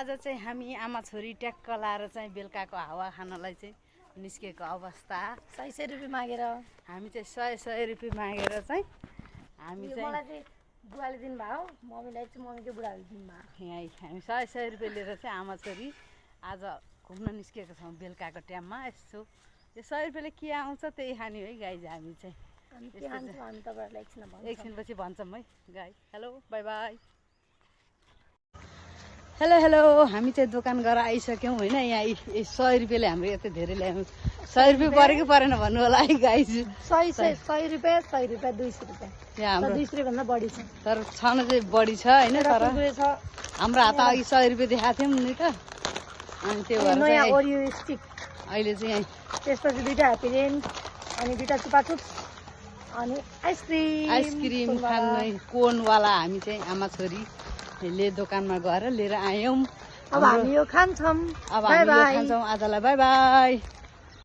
आज चाहिँ हामी आमा छोरी ट्याक्क लाएर चाहिँ बेलुकाको हावा खानलाई चाहिँ निस्केको अवस्था। 100 रुपियाँ मागेर हामी चाहिँ 100 रुपियाँ मागेर चाहिँ हामी चाहिँ मलाई चाहिँ बुवाले दिनुभयो, मम्मीलाई चाहिँ मम्मीको बुढाले दिनुभयो। यहीँ हामी 100 रुपियाँ लिएर चाहिँ आमा छोरी आज घुम्न निस्केको छौँ बेलुकाको टाइममा। यसो यो 100 रुपियाँले के आउँछ त्यही खाने है गाई। हामी चाहिँ एकछिनपछि भन्छौँ है गाई। Hello by by. Hello hello, हामी चाहिँ दोकान गएर आइसक्यौँ होइन। यहाँ 100 रुपियाँले हाम्रो यति धेरै ल्यायौँ। 100 रुपियाँ परेको परेन भन्नु होला है गाई। 100 रुपियाँ 100 रुपियाँ 200 रुपियाँ यहाँ हाम्रो 200 रुपियाँभन्दा बढी छ, तर छन चाहिँ बढी छ होइन। तर हाम्रो हात अघि 100 रुपियाँ देखाएको थियौँ नि त, अनि त्यो भएर नयाँ ओरियो स्टिक अहिले चाहिँ यहीँ। त्यसपछि 2टा ह्याप्पी रेन्ज अनि 2टा चुपाचुप्स अनि आइसक्रिम खाने कोनवाला हामी चाहिँ आमा छोरीले दोकानमा गएर लिएर आयौँ। अब हामी यो खान्छौँ। अब हामी यो खान्छौँ। आजलाई बाई बाई।